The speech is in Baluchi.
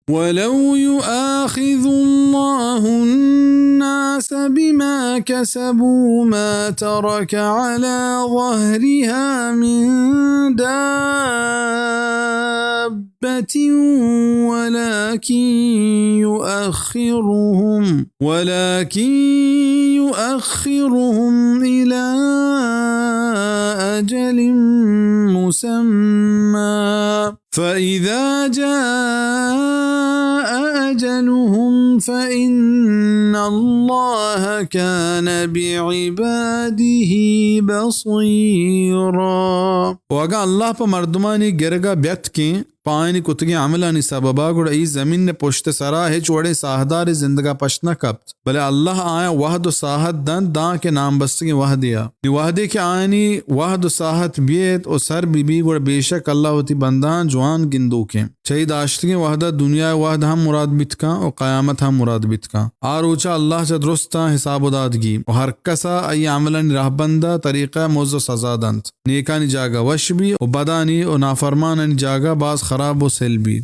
ولو يؤاخذ الله الناس بما كسبوا ما ترك على ظهرها من دابة ولكن يؤخرهم، ولكن يؤخرهم إلى أجل مسمى، فإذا جاء أجلهم فإن الله كان بعباده بصيرا۔ و اگاں اللہ پہ مردمانی گرگا بیتکیں پہ آیانی کتگیں عملانی سببا، گڑا اے زمین ء پشت ء سرا ہچ وڑیں ساہدارے زندگا پشت نہ کپت، بلے اللہ آیاں وہد و ساہت دنت داں کہ نام بستگیں وہدے ء۔ نی وہدے کہ آیانی وہد و ساہت بیت و سر بہ بی، گڑا بے شک اللہ وتی بندہاں جوان گندوکیں۔ چہ اے داشتگیں وہدا دنیا ء وہد ہم مراد بیت کن و قیامت ہم مراد بیت کن۔ آ روچا اللہ چہ درستاں حساب و داد گی و ہر کسا آئی عملانی رہبندا طریقہ مز و سزا دنت۔ نیکانی جاگہ وش بی و بدانی و نافرمانانی جاگہ باز خراب و سل بی۔